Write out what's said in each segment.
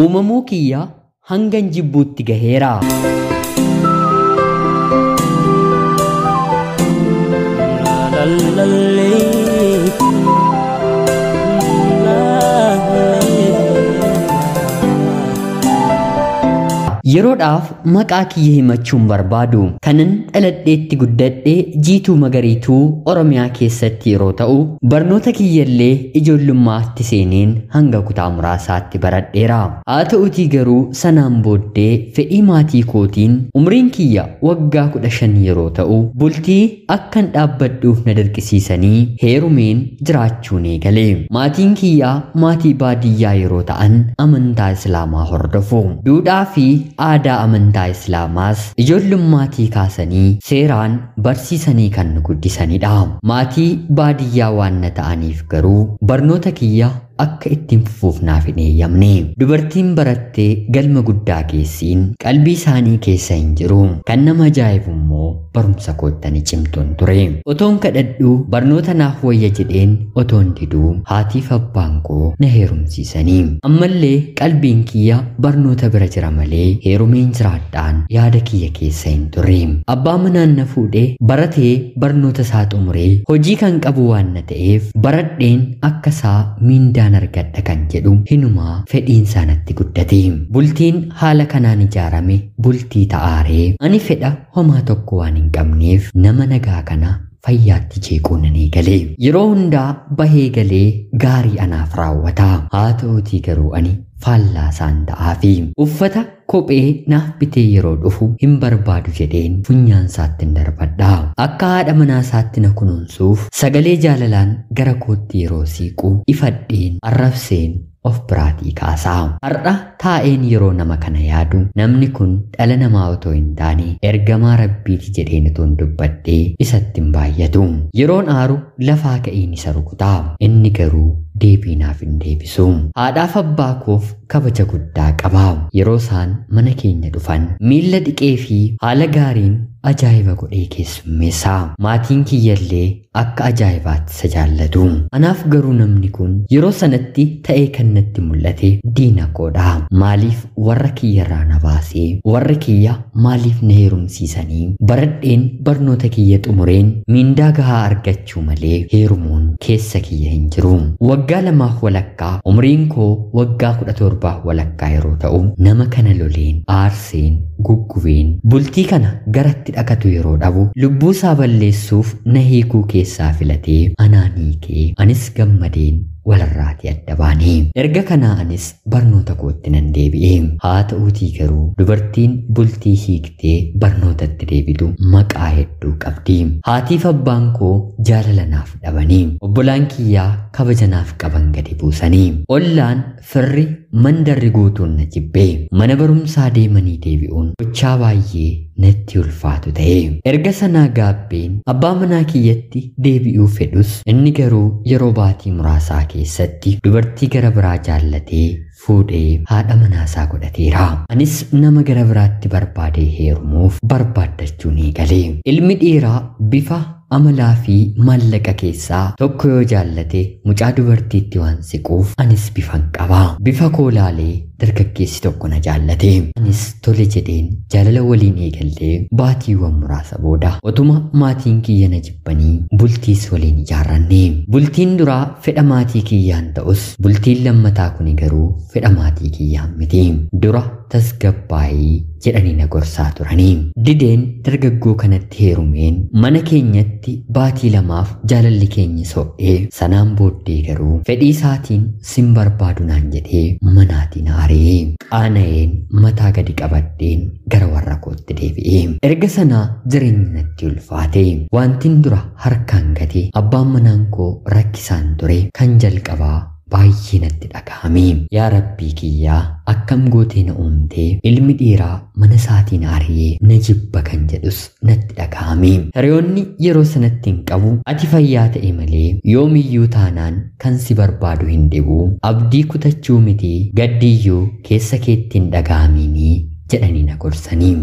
Uumamuu kiyya hangan jibbuutti gaheera. Yeroodhaaf maqaa kiyya himachuun barbaadu. Kanan dhaladheetti guddadhe Jiituu Magariituu Oromiyaa keessatti yeroo ta'u, barnoota kiyyallee ijoollummaatti seeneen hanga kutaa muraasaatti baradheera. Haa ta'utii garuu sanaan booddee fedhii maatii kootiin umriin kiyya waggaa 15 yeroo ta'u, bultii akkan dhaabbadhuuf na dirqisiisanii heerumeen jiraachuun eegale. Maatiin kiyyaa maatii baadiyyaa yeroo ta'an amantaa Islaamaa hordofu. Duudhaa fi aadaa amantaa Islaamaas ijoollummaatti kaasanii seeraan barsiisanii kan nu guddisanidha. Maatii baadiyyaa waan na ta'aniif garuu barnoota kiyya akka ittiin fufuuf naaf hin eeyyamne. Dubartiin barattee galma guddaa geessiin qalbii isaanii keessa hin jiru. Kan nama ajaa'ibu immoo barumsa koottani cimtuun ture. Otoon kadhadhuu barnoota naaf wayya jedheen otoon diduu haatiif abbaan koo na heerumsiisanii. Ammallee qalbiin kiyya barnoota bira jira malee heerumeen jiraadhaan yaada kiyya keessa hin turre. Abbaa manaan na fuudhee baratee barnoota isaa xumuree hojii kan qabu waan na ta'eef baradheen akka isaa miindaa argadha kan jedhu hinumaa fedhiin isaanatti guddate. Bultiin haala kanaan ijaarame bultii ta'aaree ani fedha homaa tokko waan hin qabneef nama nagaa kana fayyaatti jeequu nan eegale. Yeroo hundaa bahee galee gaarii anaaf raawwata. Haa ta'utii garuu ani faallaa isaan ta'aafi uffata kophee naaf bitee yeroo dhufu hin barbaadu jedheen funyaan isaatti hin darbadha. Akka haadha manaa isaatti na kunuunsuuf sagalee jaalalaan gara kootti yeroo siiqu ifadheen arrabseen of biraatii kaasaa. Har'a taa'een yeroo nama kana yaadu namni kun dhala namaa otoo hin taane ergamaa rabbiiti jedheen otoon dubbadhee isatti hin baay'atu. Yeroon aaru lafaa ka'een isa rukutaa. Inni garuu deebii naaf hin deebisu. Haadhaaf abbaa koof kabaja guddaa qaba. Yeroo isaan mana keenya dhufan miilla dhiqee fi haala gaariin ajaa'iba godhee keessummeessa. Maatiin kiyyallee akka ajaa'ibaatti isa jaallatu. Anaaf garuu namni kun yeroo sanatti ta'ee kan natti mul'ate diina koodha. Maaliif warra kiyyarraa na baasee, warra kiyya maaliif na heerumsiisanii, baradheen barnoota kiyya xumureen miindaa gahaa argachuu malee heerumuun keessa kiyya hin jiru. Waggaa 2 walakkaa umriin koo waggaa 17 walakkaa yeroo ta'u nama kana loleen aarseen guggubeen bultii kana garatti dhaqatu yeroo dhabu lubbuu isaa balleessuuf na hiikuu keessaa filatee anaan hiikee anis gammadeen walarraatii adda baane. Erga kanaa anis barnoota kootti nan deebi'e. Haa ta'uutii garuu dubartiin bultii hiiktee barnootatti deebitu maqaa hedduu qabdi. Haatiif abbaan koo jaalala naaf dhabanii, obbolaan kiyyaa kabaja naaf qaban gadi buusanii, ollaan firri mandarri guutuun na jibbee mana barumsaa deemanii deebi'uun gochaa baay'ee natti ulfaatu ta'e. Erga sanaa gaabbeen abbaa manaa kiyyatti deebi'uu fedhus inni garuu yeroo baatii muraasaa keessatti dubartii gara biraa jaallatee fuudhee haadha manaasaa godhateera. Anis nama gara biraatti barbaadee heerumuuf barbaaddachuun eegale. Ilmi dhiiraa bifa amalaa fi maallaqa keessaa tokko yoo jaallate mucaa dubartiitti waan siquuf anis bifan qaba. Bifa koo laalee dargaggeessi tokko na jaallate. Anis tole jedheen jaalala waliin eegallee baatiiwwan muraasa booda otuma maatiin kiyya na jibbanii bultiis waliin ijaarranne. Bultiin duraa fedha maatii kiyyaan ta'us bultiin lammataa kuni garuu fedha maatii kiyyaan miti. Dura tasgabbaa'ii jedhanii na gorsaa turanii. Dideen dargaggoo kanatti heerumeen mana keenyatti baatii 2 jaalalli keenya so'ee sanaan booddee garuu fedhii isaatiin sin barbaadu naan jedhee manaatiin aaree qaana'een mataa gadi qabadheen gara warra kootti deebi'e. Erga sanaa jireenyi natti ulfaate. Wantin dura harkaan gate abbaan manaan koo rakkisaan ture kan jalqabaa baay'ee natti dhagahame. Yaa Rabbii kiyyaa akkam gootee na uumtee ilmi dhiiraa mana isaatiin aariyee na jibba kan jedhus natti dhagahame. Hiriyoonni yeroo sanatti hin qabu ati fayyaa ta'e malee yoomiyyuu taanaan kan si barbaadu hin dhibu abdii kutachuu miti gaddiyyuu keessa keetti hin dhagahamiinii jedhanii na gorsanii.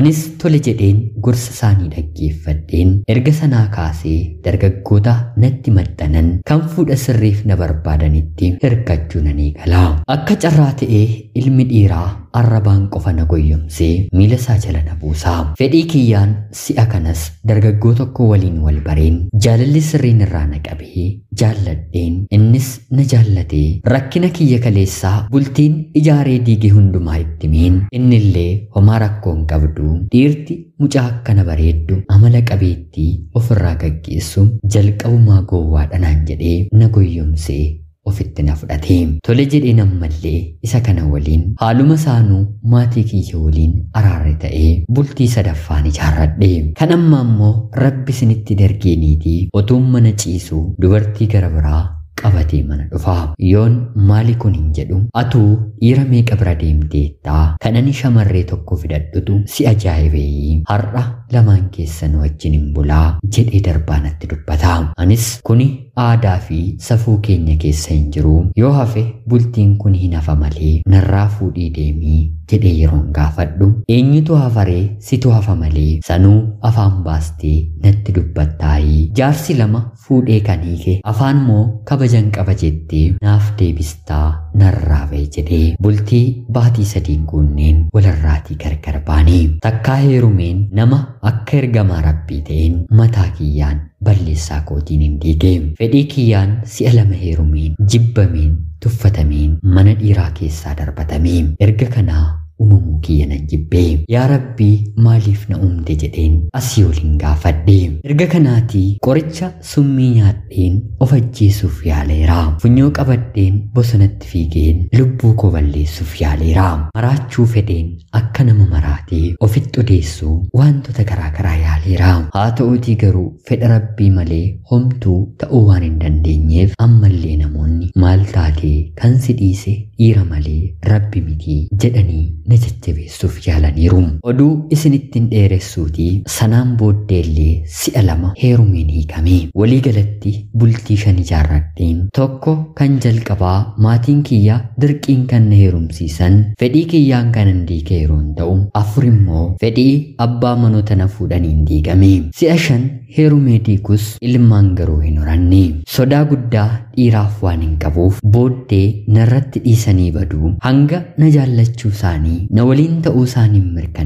Anis tole jedheen gorsa isaanii dhaggeeffadheen erga sanaa kaasee dargaggoota natti maxxanan kan fuudha sirriif na barbaadanitti hirkachuu nan eegala. Akka carraa ta'ee ilmi dhiiraa arrabaan qofa na goyyomsee miila isaa jala na buusa. Fedhii kiyyaan si'a kanas dargaggoo tokko waliin wal bareen jaalalli sirriin irraa na qabee jaalladheen innis na jaallatee rakkina kiyya kaleessaa bultiin ijaaree diige hundumaa itti himeen innillee homaa rakkoo hin qabdu dhiirti mucaa akkana bareeddu amala qabeettii ofirraa gaggeessu jalqabumaa gowwaadha naan jedhee na goyyomsee ofitti na fudhate. Tole jedheen ammallee isa kana waliin haaluma saanuu maatii kiyya waliin araarre ta'ee bultii sadaffaan ijaarradhe. Kan amma immoo rabbi isinitti dargeeniitii otuun mana ciisuu dubartii gara biraa qabatee mana dhufa. Yoon maali kun hin jedhu atuu dhiira meeqa bira deemteettaa kan ani shamarree tokko fidadhutu si ajaa'ibee har'a lamaan keessan wajjin hin bulaa jedhee darbaa natti dubbata. Anis kuni aadaa fi safuu keenya keessa hin jiru yoo hafe bultiin kun hin hafa malee narraa fuudhii deemii jedhee yeroon gaafadhu eenyutu hafaree situ hafa malee sanuu afaan baastee natti dubbattaayii jaarsi lama fuudhee kan hiike afaan moo kabajan qaba jettee naaf deebistaa narraa ba'e jedhee bultii baatii sadiin guunneen walarraatii gargar baane. Takkaa heerumeen nama akka ergamaa rabbii ta'een mataa kiyyaan balleessaa kootiin hin diige. Fedhii kiyyaan si'a lama heerumeen jibbameen tuffatameen mana dhiiraa keessaa darbatame. Erga kanaa uumamuu kiyya nan jibbee yaa rabbii maaliif na uumte jedheen asii oliin gaafadhe. Erga kanaatii qoricha summii nyaadheen of ajjeesuuf yaaleera. Funyoo qabadheen bosonatti fiigeen lubbuu koo balleessuuf yaaleera. Maraachuu fedheen akka nama maraatee ofitti odeessuu wantoota garaa garaa yaaleera. Haa ta'uutii garuu fedha rabbii malee homtuu ta'uu waan hin dandeenyeef ammallee namoonni maal taatee kan si dhiise dhiira malee rabbi miti jedhanii na jajjabeessuuf yaalaniiru. Oduu isinittiin dheeressuutii sanaan booddeellee si'a lama heerumeen hiikame. Walii galatti bultii shan ijaarradheen tokko kan jalqabaa maatiin kiyya dirqiin kan na heerumsiisan fedhii kiyyaan kan hin diige yeroon ta'u afur immoo fedhii abbaa manoota na fuudhaniin diigame. Si'a shan heerumee diigus ilmaan garuu hin horanne. Sodaa guddaa dhiiraaf waan hin qabuuf booddee narratti dhiisanii baduu hanga na jaallachuu isaanii na waliin ta'uu isaanii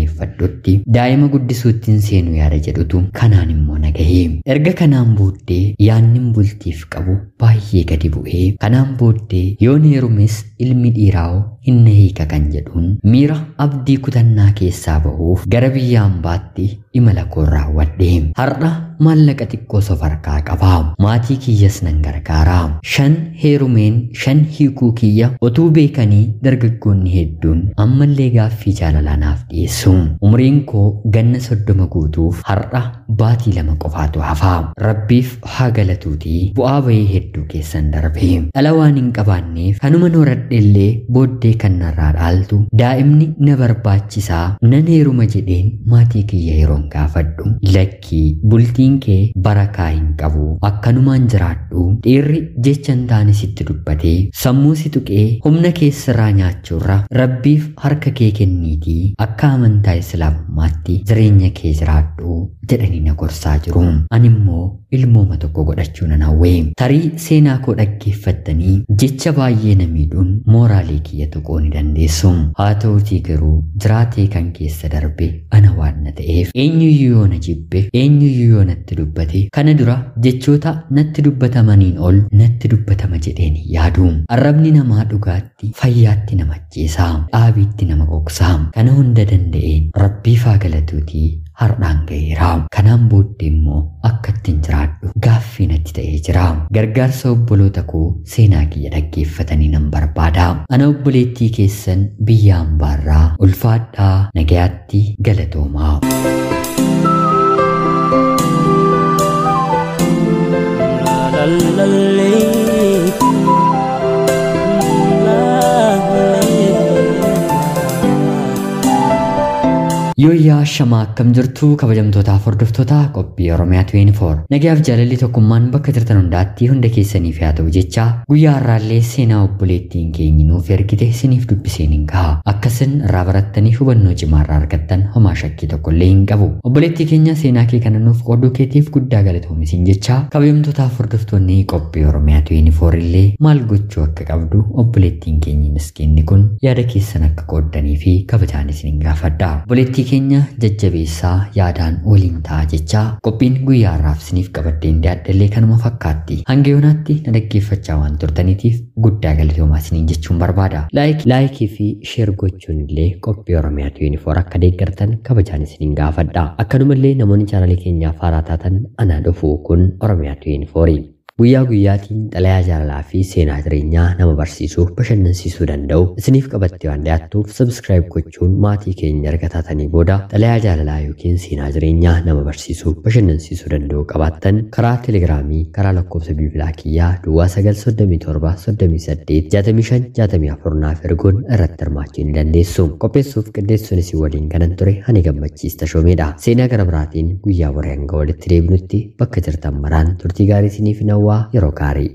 mirkaneeffadhutti daa'ima guddisuuttiin seenuu yaada jedhutu kanaan immoo na gahe. Erga kanaan booddee yaannin bultiif qabu baay'ee gadi bu'ee kanaan booddee yoon heerumes ilmi dhiiraa hin na hiika kan jedhuun miira abdii kutannaa keessaa bahuuf gara biyya hambaatti imala koo raawwadhe. Har'a maallaqa xiqqoo of harkaa qaba. Maatii kiyyas nan gargaara. Shan heerumeen shan hiikuu kiyya otuu beekanii dargaggoonni hedduun ammallee gaaffii jaalalaa naaf dhiyeessu. Umriin koo ganna 30 guutuuf har'a baatii 2 qofaatu hafa. Rabbiif haa galatuutii bu'aa bahii hedduu keessan darbe. Dhala waan hin qabaanneef kanuma horadhe booddee kan narraa dhaaltu daa'imni na barbaachisaa nan heeruma jedheen maatii kiyya yeroon gaafadhu lakkii bultiin kee barakaa hin qabu akkanumaan jiraadhu dhiirri jecha hin taane sitti dubbatee sammuu si tuqee humna keessarraa nyaachuurra rabbiif harka kee kenniitii akka amantaa islaamummaatti jireenya kee jiraadhu jedhanii na gorsaa jiru. Ani immoo ilmooma tokko godhachuu nan hawwe. Tarii seenaa koo dhaggeeffattanii jecha baay'ee na miidhuun mooraalee kiyya tuquu ni dandeessu. Haa ta'uutii garuu jiraatee kan keessa darbe ana waan na ta'eef eenyuyyuu yoo na jibbe eenyuyyuu yoo natti dubbate kana dura jechoota natti dubbatamaniin ol natti dubbatama jedheen hin yaadu. Arrabni namaa dhugaatti fayyaatti nama ajjeesa, dhaabiitti nama gogsa. Kana hunda danda'een rabbiif haa galatuutii har'aan ga'eera. Kanaan booddee immoo akka ittiin jiraadhu gaaffii natti ta'ee jira. Gargaarsa obboloota koo seenaa kiyya dhaggeeffatanii nan barbaada. Ana obboleettii keessan biyya hambaarraa ulfaadhaa nagayaatti galatoomaa. Yooyyaa shamaa, akkam jirtu kabajamtootaaf hordoftoota qophii Oromiyaa 24. Nagayaaf jaalalli tokkummaan bakka jirtan hundaatti hunda keessaniif haa ta'u jecha, guyyaa har'aallee seenaa obboleettiin keenya nuuf ergite isiniif dubbiseen hin gaha. Akkasin irraa barattanii hubannoo cimaa irraa argattan homaa shakkii tokkollee hin qabu. Obboleettii keenya, seenaa kee kana nuuf qooduu keetiif guddaa galatoomi jecha, kabajamtootaaf hordoftoonni qophii Oromiyaa 24 illee maal gochuu akka qabdu obboleettiin keenya miskiinni kun yaada keessan akka qooddanii fi kabajaan isin gaafadha. Obboleettii keenya jajjabeessaa, yaadaan waliin ta'a jecha, qophiin guyyaa har'aaf isiniif qabadheen dhiyaadhellee kanuma fakkaatti. Hanga yoonaatti na dhaggeeffachaa waan turtaniitiif guddaa galatoomaa isiniin jechuun barbaada. Laayikii fi sheer gochuun illee qophii Oromiyaa 24 akka deeggartan kabajaan isiniin gaafadha. Akkanumallee namoonni chaanalii keenyaaf haaraa taatan, anaa dhufu. Kun Oromiyaa 24. Guyyaa guyyaatiin xalayaa jaalalaa fi seenaa jireenyaa nama barsiisuu, bashannansiisuu danda'u isiniif qabattee waan dhiyaattuuf, subscribe gochuun maatii keenya erga taatanii booda, xalayaa jaalalaa yookiin seenaa jireenyaa nama barsiisuu, bashannansiisuu danda'u qabaattan karaa telegiraamii, karaa lakkoofsa bilbilaa kiyyaa duwwaa 937 38 65 64 naaf erguun irratti hirmaachuu ni dandeessu. Qopheessuuf qindeessuun isin waliin kanan ture ani Gammachiis Tashoomeedha. Seenaa gara biraatiin guyyaa borii hanga walitti deebinutti bakka jirtan maraan turtii gaarii isiniif hawwaa, yeroo gaarii.